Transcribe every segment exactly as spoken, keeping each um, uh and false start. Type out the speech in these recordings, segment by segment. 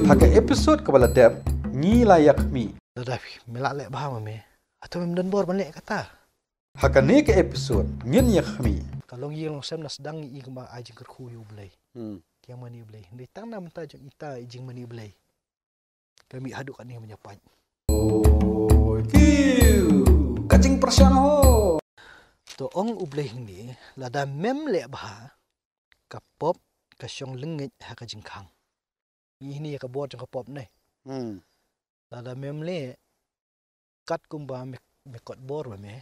Ha ka episode kaba la dep, ngi la ïakhmih. Lada phi me lah leh bha ma me, hato mem don bor ban leh kata? Ha kane ka episode ngin ïakhmih. Ka long ïing long sem na sdang ngi i kumba ai jingkyrkhu ïa U Blei. Hmm. Ki ïa mane U Blei. Hynrei tang na mynta jong ita i jingmane U Blei. Ka mih haduh katne mynta pat. Ka jingpyrshang ho. To ong U Blei hangne, lada mem leh bha, ka pop ka shong lyngngeit ha ka jingkhang. Ngi hini ïa ka bor jong ka pop ne. Hmm. Lada mem leh kat kumba me, me kot bor ba me,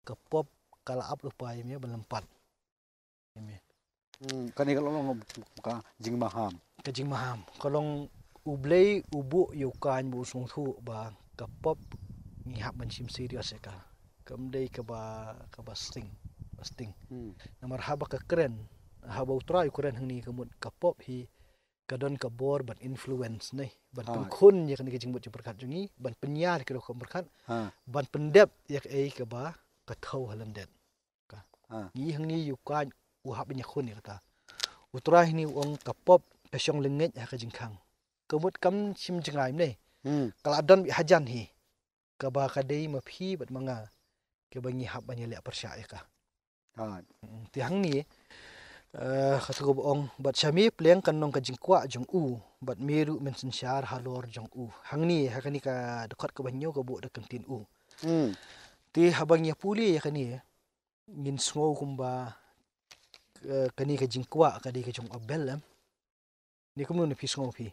ka pop ka la ap lypa ïa me ban lympat. Ïa me. Hmm, kane ka long ka jingmaham. Ka jingmaham. Ka long U Blei u buh ïa u Kain ba u sngewthuh ba ka pop ngi hap ban shim serious ïa ka. Kam dei kaba, kaba sting, ba sting. Hmm. Namar haba ka kren, haba u Trai u kren hangne ka mut ka pop hi ka don ka bor ban influence ne, ban pynkhun ïa kane ka jingmut jingpyrkhat jong ngi, ban pynïar ïa ka rukom pyrkhat, ban pyndep ïa kaei kaba ka thew ha lyndet. Ka. Ngi hangne ïa u Kain u hap ban ïakhun ïa kata. U Trai hangne u ong ka pop ka shong lyngngeit ha ka jingkhang. Ka mut kam shim jngai ne. Hmm. Ka la don beit hajan hi. Kaba ka dei ma phi bad ma nga. Kaba ngi hap ban ïaleh pyrshah ïa ka. Te hangne, eh, katu kaba ong, bad sha me pleng kan long ka jingkwah jong u, bad me ruh men synshar halor jong u. Hangne, ha kane ka dkhot kaba hynñiew ka buh da ka ktien u. Hmm. Te haba ngi ïa pule ïa kane, ngin sngew kumba, eh, kane ka jingkwah ka dei ka jong u Abel, em. Ni kumno ne phi sngew phi.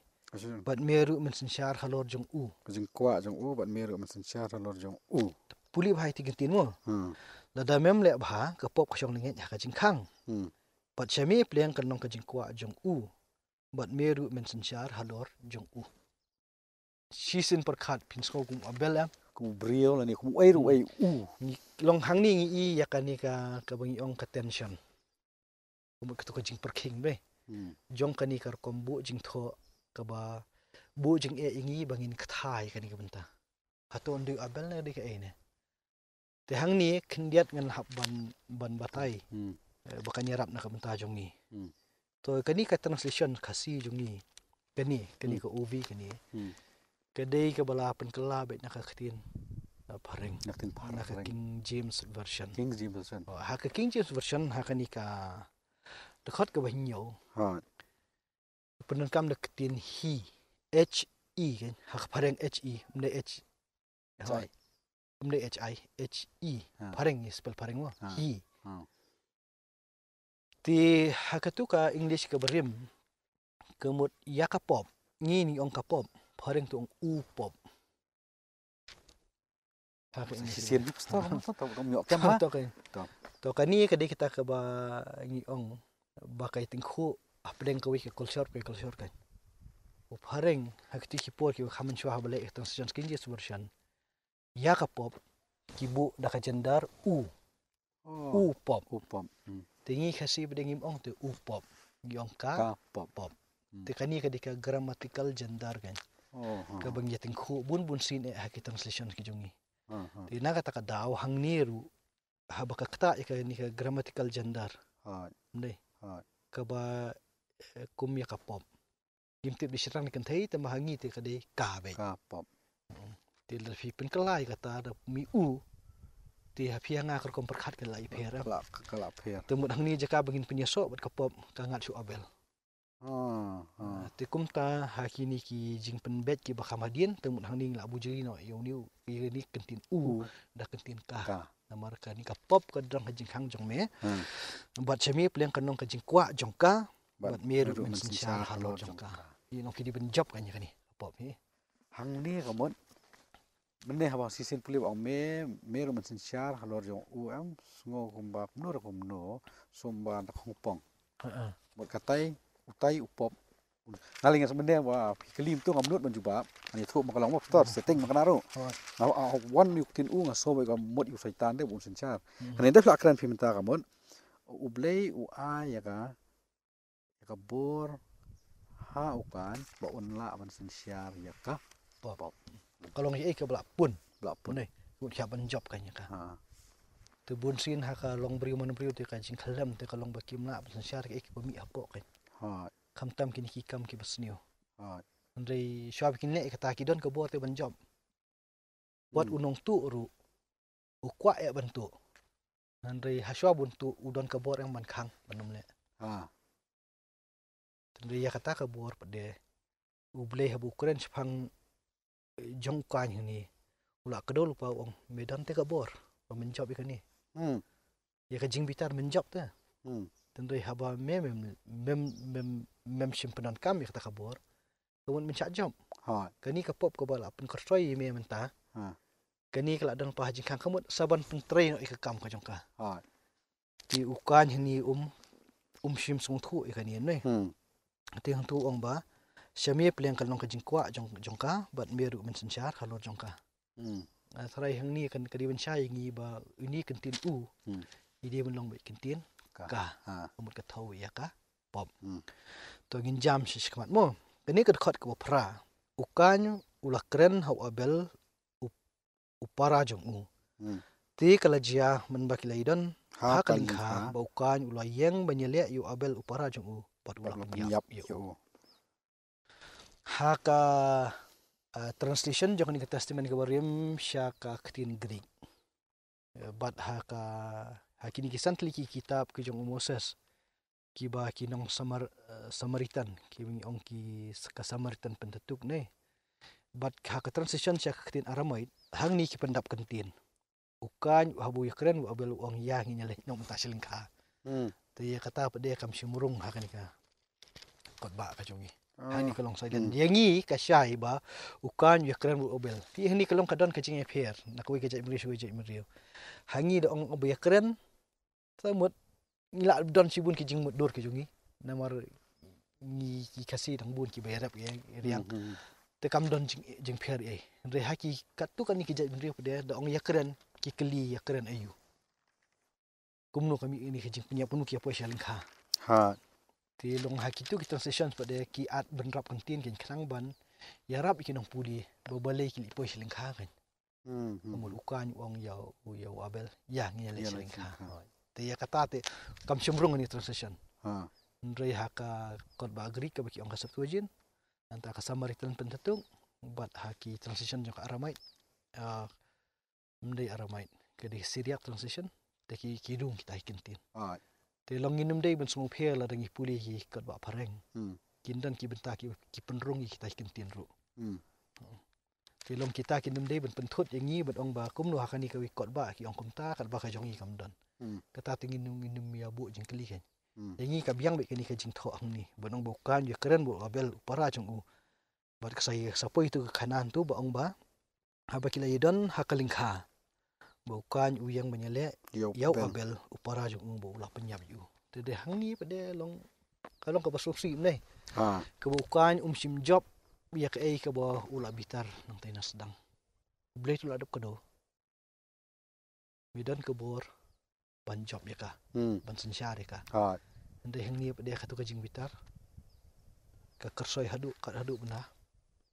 Bad me ruh men synshar halor jong u. Ka jingkwah jong u, bad me ruh men synshar halor jong u. Pule bha ïa kine ki ktien mo. Hmm. Lada mem leh bha, ka pop ka shong lyngngeit ha ka jingkhang. Hmm. Bad sha me pleng kan long ka jingkwah jong u. Bad me ruh men synshar halor jong u. Shisien pyrkhat phin sngew kum u Abel, em. Kum u briew lane kum uei ruh uei u. Ngi long hangne ngi i ïa kane ka, kaba ngi ong ka tension. Kum katu ka jingpyrkhing be. Hmm. Jong kane ka rukom buh jingthoh kaba buh jingeh ïa ngi ba ngin kthai kane ka bynta. Hato un dei u Abel ne dei kaei ne. Te hangne khyndiat ngan hap ban, ban batai. Hmm. Eh, ba kan ïarap na ka bynta jong ngi. Hmm. To kane ka translation Khasi jong ngi. Kane, kane ka O V kane. Hmm. Ka dei kaba la pynkylla beit na ka ktien, uh, phareng. Na ka ktien phareng. Na ka King James Version. King James Version. Oh, ha ka King James Version, ha kane ka dkhot kaba hynñiew. Right. Pyndonkam da ka ktien he. H E kan. Ha ka phareng H E. Ym dei H. H I. Ym dei H I. H E. Ha. Phareng, ngi spell phareng mo. Ha. He. Ha. Te ha katu ka English kaba rim, ka mut ïa ka pop, ngi ngi ong ka pop, phareng to ong u pop. Ha ka English. Shisien ni pastor, to, to, to, to, to, to, to, to, kane ka dei kita kaba ngi ong ba ka ïatyngkhuh hapdeng kawei ka culture, ka culture kan. U phareng, ha kiti ki por ki kham mynshuwa haba leh ka translation King James Version. Ïa ka pop, ki buh da ka gender u. Oh. U pop. U pop. Hmm. Te ngi Khasi ba dei ngim ong te u pop. Ngi ong ka pop. Ka pop. Pop. Hmm. Te kane ka dei ka grammatical gender kan. Oh, ha. Kaba ngi ïatyngkhuh bun bun sien eh ha ki translation ki jong ngi. Ha, ha. Te na kata ka daw hangne ruh haba ka ktah ïa kane ka grammatical gender. Ha. Ym dei. Ha. Kaba, eh, kum ïa ka pop. Ngim tip dei shitang ne kynthei, te ma ha ngi te ka dei ka beit. Ka pop. Mm. Te lada phi pynkylla ïa kata da mi u. Te ha phi ha nga ka rukom pyrkhat ka la ïapher, eh. Ka la, ka la pher. Te mut hangne jaka ba ngin pynïasoh bad ka pop ka ngat shu u Abel. Ah, ah. Ah, te kumta ha kine ki jingpynbeit kiba kham hadien, te mut hangne ngi la bujli noh ïa une u, ïa une ka ktien u, u, da ka ktien ka. Ka. Namar kane ka pop ka don ha jingkhang jong me. Hmm. Bad sha me pleng kan long ka jingkwah jong ka. Bad me ruh men synshar halor jong ka. Ïa long ki dei ban jop kane kane pop hi. Hangne ka mut. Mynne haba shisien pule ba ong me, me ruh men synshar halor jong u, em, sngew kumba kumno ruh kumno, sumba na khongpong. Ha, ha. Mut katai, utai u pop. Nga lei ngan sa mynne ba phi kylli mynta ngam nud ban jubab. Ngan ïathuh ma ka long ma pastor, setting ma ka na ruh. Ha. Nga, ah, wan ïa u ktien u nga sngew ba ka mut ïa u Soitan de ba un synshar. Hmm. Kane de phi la kren phi mynta ka mut. U Blei u ai ïa ka ïa ka bor ha u Kain ba un lah ban synshar ïa ka pop. Pop. Ka long ïa ka ba la pun. Ba la pun. Ne, u khia ban jop ka ïa ka. Ha. Te bun sien ha ka long briew man briew te ka jingkhlem te ka long ba kim lah ban synshar ïa kiei kiba mih hapoh kein. Hooid. Khamtam kine ki kam kiba sniew. Hooid. Hynrei shuwa ba kin leh ïa kata ki don ka bor te ban jop. Wat Hmm. u nongtuh ruh u kwah ïa ban tuh. Hynrei ha shuwa ban tuh u don ka bor ïa ban khang ban ym leh. Ha. Hynrei ïa kata ka bor pat de U Blei haba u kren shaphang, eh, jong u Kain hangne, u la kdew lypa u ong, me don te ka bor ba men jop ïa kane. Hmm. Ïa ka jingbitar men jop te. Hmm. Hynrei haba me mem mem mem mem shim pyndonkam ïa kata ka bor, ka mut men shah jop. Hooid. Kane ka pop kaba la pynkyrsoi ïa me mynta. Ha. Kane ka la don lypa ha jingkhang, ka mut sa ban pyntrei noh ïa ka kam ka jong ka. Hooid. Te u Kain hangne um um shim sngewthuh ïa kane ne. Hmm. Te hangtu u ong ba sha me pleng ka long ka jingkwah jong jong ka, bad me ruh men synshar halor jong ka. Hmm. Ah, tharai hangne kan ka dei ban shai ïa ngi ba ine i kyntien u Hmm. i dei ban long ba i kyntien Ka. ka. Ha. Ka mut ka thew ïa ka pop. Hmm. To ngin jam shi shi khmat mo. Kane ka dkhot kaba phra. U Kain u la kren ha u Abel u, u para jong u. Hmm. Te ka la jia mynba ki la ïadon Ha ha ka ka lyngkha lyngkha. ba u Kain u la ïeng ban ïaleh ïa u Abel u para jong u, bad u Bad la la pynïap pynïap ïa ïa u. u. Ha ka, ah, translation jong kane ka Testament kaba Rim sha ka ktien Greek. Eh, bad ha ka, ha kine ki san tylli ki kitab ki jong u Moses, kiba ki nong Samar-, eh, Samaritan, kiba ngi ong ki s-, ka Samaritan Pentateuch ne. Bad ha ka translation sha ka ktien Aramaic, hangne ki pyndap kyntien. U Kain haba u ïakren bad u Abel u ong ïa ngin ïaleh noh mynta sha lyngkha. Hmm. Te ïa kata pat de kam shym rung ha kane ka kot ba ka jong ngi. Ah. Hangne ka long silent. Hmm. Ïa ngi ka shai ba u Kain u ïakren bad u Abel. Te hangne ka long ka don ka jingïapher na kawei ka jaitbynriew sha kawei ka jaitbynriew. Ha ngi da ong ba ïakren, te mut ngi la don shibun ki jingmutdur ki jong ngi. Namar ngi ki Khasi dang bun kiba ïarap ïa riang. Hmm, hmm. Te kam don jing, jingpher ei. Hynrei ha ki katto katne ki jaitbynriew pat de da ong ïakren, ki kylli ïakren aïu. Kumno ka mih ine ka jingpynïap, kumno ki ïa poi sha lyngkha. Ha. Te long ha kito ki translation pat de ki add bynrap kyntien kein khnang ban ïarap ïa ki nongpule ba balei ki leit poi sha lyngkha kein. Hmm, hmm, Ka mut hmm. u Kain u ong ïa u, ïa u Abel, ïa ngin ïaleh Ïaleh sha lyngkha. sha lyngkha. Te ïa kata te kam shym rung ine i translation. Ha. Hynrei ha ka kot ba Greek kaba ki ong ka Septuagint, nangta ka Samaritan Pentateuch, bad ha ki translation jong ka Aramaic, ah, ym dei Aramaic, ka dei Syriac translation, te ki, ki dung kita ki kyntien. Hooid. Te long ngin ym dei ban sngewpher lada ngi pule ki kot ba phareng. Hmm. Kin don ki bynta ki, ki pynrung ïa kita ki kyntien ruh. Hmm. Te long kita kin ym dei ban pynthut ïa ngi ban ong ba kumno ha kane kawei kot ba ki ong kumta, kot ba ka jong ngi kam don. Hmm. Kata te ngin ym, ngin ym ïa buh jingkylli kein. Hmm. Ïa ngi ka biang beit kane ka jingthoh hangne ban ong ba u Kain u ïakren bad u Abel u para jong u. Bad ka sa ïa, sa poi tu ka Kanaan tu ba ong ba haba ki la ïadon ha ka lyngkha ba u Kain u ïeng ban ïaleh Ïa u ïa u Abel. Abel u para jong u ba u la pynïap ïa u. Te de hangne pat de long ka long kaba sngewsih ne. Ha. Kaba u Kain um shym jop ïa kaei kaba u la bitar nangta na sdang. U Blei tu la dep kdew. Me don ka bor ban jop ïa ka. Hmm. Ban synshar ïa ka. Hooid. Hynrei hangne pat de kato ka jingbitar ka kyrsoi haduh, kat haduh ban da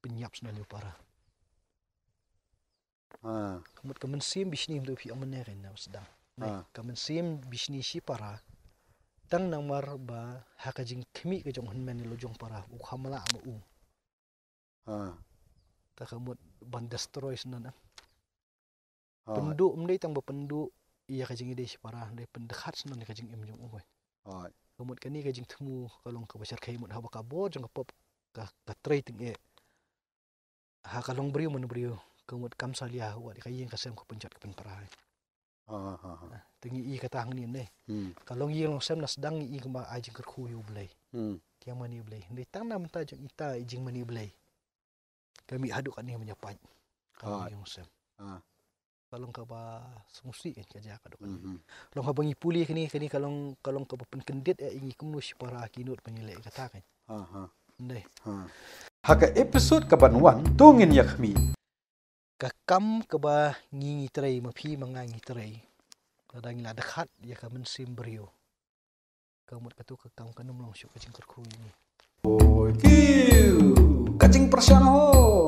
pynïap shuh ïa u para. Ah. Ka mut ka mynsiem bishni mynta phi ong mynne kein na sdang. Ne, Ah. ka mynsiem bishni shipara. Tang namar ba ha ka jingkhmih ka jong u hynmen ïa la u jong para u kham lah ma u. Ah. Ta ka mut ban destroy shuh na. Ah. Pynduh, ym dei tang ba pynduh ïa ka jingïadei shipara, dei pyndkhat shuh na ka jingim jong u. Ah. Ka mut kane ka jingthmu ka long kaba shyrkhei mut haba ka bor jong ka pop ka, ka trei tyngeh. Ha ka long briew man briew, ka mut kam salia wat ka ïing ka sem ka pynjot ka pynpra. Ha, ha, ha. Te ngi i kata hangne ne. Hmm. Ka long ïing long sem na sdang ngi i kumba ai jingkyrkhu ïa u Blei. Hmm. Ki ïa mane u Blei. Hynrei tang na bynta jong ita i jingmane u Blei. Ka mih haduh katne ban ïa pait. Ka long ïing long sem. Ha. Ka long kaba sngewsih kan ka jia ka dok. Mhm. Long haba ngi pule kane, kane ka long, ka long kaba pynkyndit ïa ngi kumno shipara ki nud ban ïaleh kata kan. Ha, ha. Ndai. Ha. Ha ka episode kaban wan to ngin ïa khmih. Ka kam kaba ngi ngi trei ma phi ma nga ngi trei. Lada ngi la dkhat ïa ka mynsiem briew. Ka mut katu ka kam kan ym long shuh ka jingkyrkhu ïa ngi. Oi kiu. Ka jingpyrshang ho.